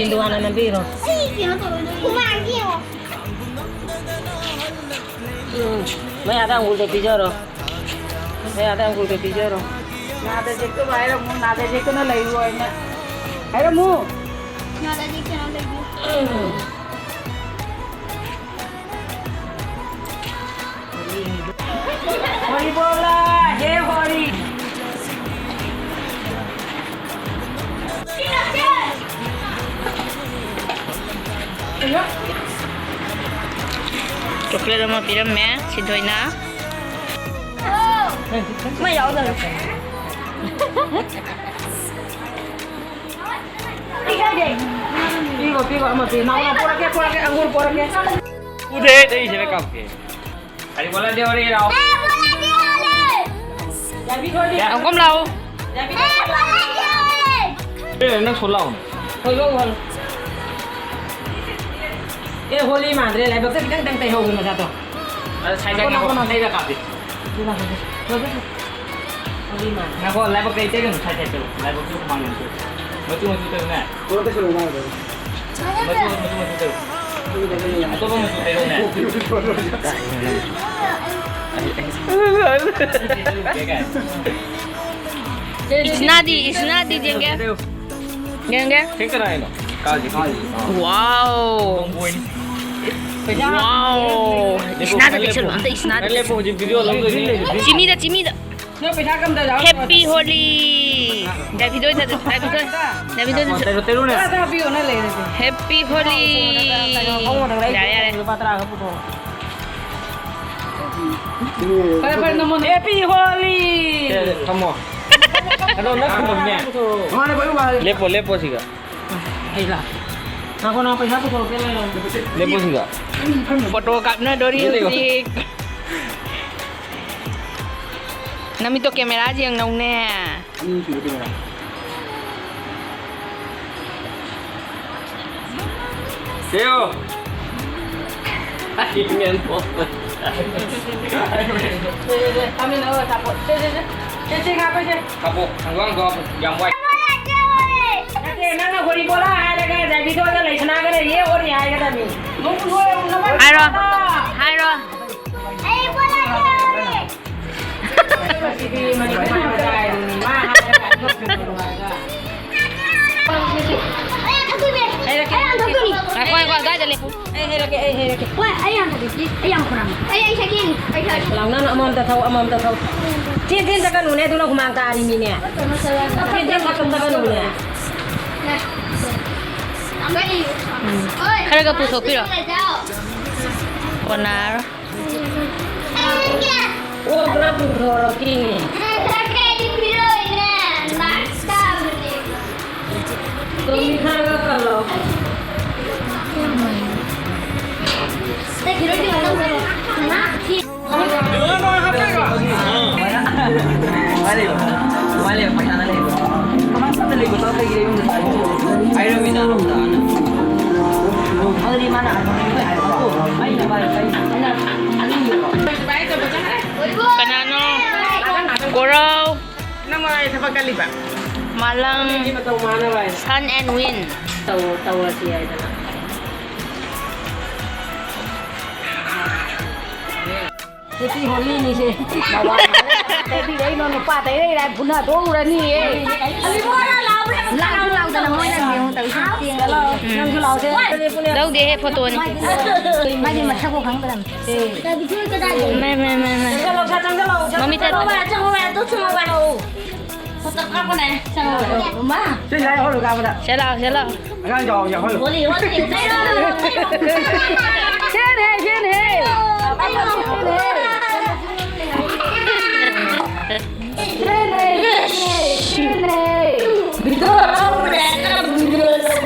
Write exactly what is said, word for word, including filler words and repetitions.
ꯁꯤꯡꯗꯨ ꯍꯥꯟꯅ ꯅꯝꯕꯤꯔꯣ꯫ ꯎꯝ, ꯃꯌꯥꯗ ꯑꯪꯒꯨꯔꯗꯣ ꯄꯤꯖꯔꯣ꯫ ꯃꯌꯥꯗ ꯑꯪꯒꯨꯔꯗꯣ ꯄꯤꯖꯔꯣ꯫ ꯅꯥꯗ ꯌꯦꯛꯇꯕ ꯍꯥꯏꯔꯝꯃꯨ, ꯅꯥꯗ ꯌꯦꯛꯇꯅ ꯂꯩꯌꯨ ꯍꯥꯏꯅ ꯍꯥꯏꯔꯝꯃꯨ꯫ ꯅꯥꯗ ꯌꯦꯛꯇꯅ ꯂꯩꯌꯨ꯫ ꯎꯝ꯫ ꯍꯣꯔꯤ ꯕꯣꯂꯥ, ꯍꯦ ꯍꯣꯔꯤ꯫ ꯆꯣꯀ꯭ꯂꯦꯠ ꯑꯃ ꯄꯤꯔꯝꯃꯦ ꯁꯤꯟꯊꯣꯏꯅ꯫ ꯑꯃ ꯌꯥꯎꯗꯕ꯫ ꯄꯤꯒꯣ, ꯄꯤꯒꯣ, ꯑꯃ ꯄꯤ꯫ ꯅꯥꯎꯅ ꯄꯣꯔꯛꯀꯦ, ꯄꯣꯔꯛꯀꯦ, ꯑꯪꯒꯨꯔ ꯄꯣꯔꯛꯀꯦ꯫ ꯎꯗꯦ, ꯑꯩ ꯁꯤꯗ ꯀꯥꯞꯀꯦ꯫ ꯑꯩ ꯕꯣꯂꯥꯗꯤ ꯍꯣꯔꯦꯟ ꯂꯥꯛꯑꯣ꯫ ꯑꯪꯒꯨꯝ ꯂꯥꯛꯑꯣ꯫ ꯑꯦ, ꯅꯪ ꯁꯣ ꯂꯥꯛꯑꯣ꯫ ꯍꯣꯏ, ꯍꯣꯏ, ꯍꯣꯏ꯫ ꯑꯦ, ꯍꯣꯂꯤ ꯃꯥꯟꯗ꯭ꯔꯦ, ꯂꯥꯏꯕꯛꯇ ꯈꯤꯇꯪ ꯈꯤꯇꯪ ꯇꯩꯍꯧꯒꯦ ꯃꯁꯥꯗꯣ꯫ ꯑꯗ ꯁꯥꯏ ꯁꯥꯏ ꯀꯣꯟꯅ, ꯀꯣꯟꯅ꯫ ꯁꯥꯏꯗ ꯀꯥꯞꯄꯤ꯫ ꯁꯤ ꯂꯥꯛꯑꯣ, ꯁꯤ ꯂꯥꯛꯑꯣ꯫ ꯍꯣꯂꯤ ꯃꯥꯟꯗ꯭ꯔꯦ꯫ ꯉꯥꯏꯈꯣ, ꯂꯥꯏꯕꯛ ꯀꯩ ꯇꯩꯒꯅꯨ, ꯁꯥꯏ ꯁꯥꯏ ꯇꯩꯌꯨ꯫ ꯂꯥꯏꯕꯛꯁꯨ ꯍꯨꯃꯥꯡ ꯌꯥꯝ ꯊꯣꯛꯑꯦ꯫ ꯃꯆꯨ ꯃꯆꯨ ꯇꯩꯌꯨꯅꯦ꯫ ꯀꯣꯟꯅ ꯇꯩꯁꯜꯂꯣ, ꯃꯥꯡꯗ꯭ꯔꯦ꯫ ꯃꯆꯨ ꯃꯆꯨ ꯃꯆꯨ ꯇꯩꯌꯨ꯫ ꯑꯇꯣꯞꯄ ꯃꯆꯨ ꯇꯩꯔꯣꯅꯦ꯫ ꯀꯩ ꯀꯥꯏ? ꯏꯁꯅꯥꯗꯤ, ꯏꯁꯅꯥꯗꯤ ꯌꯦꯡꯒꯦ꯫ ꯌꯦꯡꯒꯦ꯫ ꯁꯤ ꯀꯅꯥꯏꯅꯣ? ꯀꯥꯁꯤ, ꯀꯥꯁꯤ꯫ ꯋꯥꯎ꯫ ꯇꯣꯝꯕꯣꯏꯅꯤ꯫ ꯋꯥꯎ꯫ ꯏꯁꯅꯥꯗ ꯇꯩꯁꯜꯂꯣ, ꯑꯝꯇ ꯏꯁꯅꯥꯗ ꯅꯪ ꯂꯦꯞꯄꯣ, ꯇꯩꯁꯜꯂꯣ꯫ ꯍꯧꯖꯤꯛ ꯚꯤꯗꯤꯑꯣ ꯂꯧꯗꯣꯏꯅꯤ꯫ ꯆꯤꯃꯤꯗ, ꯆꯤꯃꯤꯗ꯫ ꯅꯣꯏ ꯄꯩꯁꯥ ꯀꯝꯗ ꯌꯥꯎꯔꯤ? Happy Holi꯫ ꯗꯥꯏꯕꯤꯗꯣꯏꯗ, ꯗꯥꯏꯕꯤꯗꯣꯏ꯫ ꯗꯥꯏꯕꯤꯗꯣꯏꯗ꯫ ꯇꯩꯔꯣ, ꯇꯩꯔꯣꯅꯦ꯫ ꯈꯔ ꯈꯔ ꯍꯥꯞꯄꯤꯌꯣ, ꯅꯪ ꯂꯩꯔꯗꯤ꯫ Happy Holi꯫ ꯐꯣꯟꯗ ꯀꯩꯅꯣ ꯐꯧ ꯃꯣꯔꯣꯛ ꯂꯩꯔꯗꯤ ꯌꯥꯔꯦ, ꯌꯥꯔꯦ꯫ ꯂꯨꯄꯥ ꯇꯔꯥ ꯈꯔ ꯄꯨꯊꯣꯛꯑꯣ꯫ ꯐꯔꯦ, ꯐꯔꯦ, ꯅꯃꯣꯟ꯫ Happy Holi꯫ ꯁꯦ, ꯊꯝꯃꯣ꯫ ꯀꯩꯅꯣ, ꯅꯪ ꯊꯝꯃꯣꯅꯦ꯫ ꯃꯥꯅꯦ, ꯐꯔꯦ, ꯐꯔꯦ꯫ ꯂꯦꯞꯄꯣ, ꯂꯦꯞꯄꯣ ꯁꯤꯒ꯫ ꯑꯩ ꯂꯥꯛ-, ꯉꯥꯏꯈꯣ, ꯅꯪ ꯄꯩꯁꯥ ꯄꯨꯊꯣꯔꯛꯀꯦ ꯂꯩꯔꯣ꯫ ꯂꯦꯞꯄꯣ ꯁꯤꯒ꯫ ꯐꯣꯇꯣ ꯀꯥꯞꯅꯗꯣꯔꯤ ꯂꯦꯞꯄꯣ꯫ ꯍꯧꯖꯤꯛ꯫ ꯅꯃꯤꯠꯇꯣ ꯀꯦꯃꯦꯔꯥꯁꯦ ꯌꯦꯡꯅꯧꯅꯦ꯫ ꯑꯅꯤ ꯁꯨꯔꯦ ꯀꯦꯃꯦꯔꯥ꯫ ꯁꯦꯌꯣ꯫ ꯁꯦ, ꯁꯦ, ꯁꯦ, ꯀꯥꯞꯄꯣ, ꯊꯥꯡꯒꯥꯡꯗꯣ ꯍꯥꯞꯄꯣ, ꯌꯥꯝ ꯋꯥꯏ꯫ ꯅꯠꯇꯦ, ꯅꯪꯅ ꯍꯣꯔꯤ ꯕꯣꯂꯥ ꯍꯥꯏꯔꯒ ꯂꯩꯁꯅꯥꯒ ꯂꯩꯌꯦ, ꯑꯣꯔꯤ ꯍꯥꯏꯒꯗꯕꯅꯤ꯫ ꯍꯥꯏꯔꯣ, ꯍꯥꯏꯔꯣ꯫ ꯁꯤꯗꯤ ꯃꯅꯤꯄꯨꯔ ꯃꯆꯥ ꯍꯥꯏꯗꯨꯅꯤ꯫ ꯃꯥ ꯍꯥꯏꯔꯒ ꯑꯩ ꯊꯛꯇꯣꯏꯅꯦ꯫ ꯑꯩ ꯌꯥꯝ ꯊꯛꯇꯣꯏꯅꯤ꯫ ꯉꯥꯏꯈꯣ, ꯉꯥꯏꯈꯣ, ꯑꯗꯨꯋꯥꯏꯗ ꯂꯦꯞꯄꯨ꯫ ꯑꯩ ꯍꯩꯔꯛꯀꯦ, ꯑꯩ ꯍꯩꯔꯛꯀꯦ꯫ ꯍꯣꯏ, ꯑꯩ ꯌꯥꯝ ꯊꯛꯇꯣꯏꯅꯤ꯫ ꯑꯩ ꯌꯥꯝ ꯈꯨꯔꯥꯡ꯫ ꯑꯩ, ꯑꯩ ꯁꯛꯀꯦꯅꯤ꯫ ꯑꯩ ꯁꯛꯀꯦ꯫ ꯂꯥꯎꯅꯅ ꯑꯃꯃꯝꯇ ꯊꯧ, ꯑꯃꯃꯝꯇ ꯊꯧ꯫ ꯆꯦꯟ ꯆꯦꯟ ꯆꯠꯀꯅꯨꯅꯦ, ꯑꯗꯨꯅ ꯍꯨꯃꯥꯡ ꯇꯥꯔꯤꯃꯤꯅꯦ꯫ ꯆꯦꯟ ꯆꯦꯟ ꯆꯠꯀꯅꯨꯅꯦ꯫ ꯈꯔꯒ ꯄꯨꯊꯣꯛꯄꯤꯔꯣ꯫ ꯀꯣꯟꯅꯔꯣꯏ꯫ ꯑꯣ, ꯄꯨꯔꯥ ꯄꯨꯊꯣꯔꯛꯈꯤꯅꯦ꯫ ꯇꯣꯝꯕꯤ ꯈꯔꯒ ꯀꯜꯂꯣ꯫ ꯀꯅꯥꯅꯣ? ꯀꯣꯔꯧ꯫ ꯅꯪ ꯃꯉꯥꯏ ꯊꯕꯛ ꯀꯜꯂꯤꯕ꯫ ꯃꯥꯂꯪ꯫ ꯃꯤ ꯃꯇꯧ ꯃꯥꯅ ꯚꯥꯏ꯫ Sun and Wind꯫ ꯇꯧ-, ꯇꯧꯔꯁꯤ ꯍꯥꯏꯗꯅ꯫ ꯍꯦꯄꯤ ꯍꯣꯂꯤꯅꯤꯁꯦ꯫ ꯅꯨꯄꯥꯗꯩ ꯂꯩꯅꯣ, ꯅꯨꯄꯥꯗꯩ ꯂꯩꯔ ꯐꯨꯅ ꯊꯣꯛꯎꯔꯅꯤꯌꯦ꯫ ꯂꯥꯎꯁꯨ ꯂꯥꯎꯗꯅ ꯃꯣꯏꯅ ꯌꯦꯡꯉꯨ ꯇꯧꯏꯁꯦ꯫ ꯅꯪꯁꯨ ꯂꯥꯎꯁꯦ꯫ ꯂꯧꯗꯦꯍꯦ, ꯐꯣꯇꯣꯅꯤ꯫ ꯃꯥꯗꯤ ꯃꯁꯛꯄꯨ ꯈꯪꯗ꯭ꯔꯕꯅꯤ꯫ ꯃꯥꯏ, ꯃꯥꯏ, ꯃꯥꯏ, ꯃꯥꯏ꯫ ꯆꯪꯁꯜꯂꯣ, ꯆꯪꯁꯜꯂꯣ, ꯆꯪꯁꯜꯂꯣ꯫ ꯃꯃꯤꯠꯇ ꯁꯦ ꯂꯥꯎ, ꯁꯦ ꯂꯥꯎ꯫ ꯆꯦꯟ ꯍꯦ, ꯆꯦꯟ ꯍꯦ꯫ ꯆꯦꯟ ꯍꯦ, ꯆꯦꯟ ꯍꯦ꯫ ꯆꯦꯟ ꯍꯦ, ꯆꯦꯟ ꯍꯦ꯫ ꯚꯤꯗꯤꯑꯣ ꯂꯧꯔꯦ, ꯚꯤꯗꯤꯑꯣ ꯂꯧꯔꯦ꯫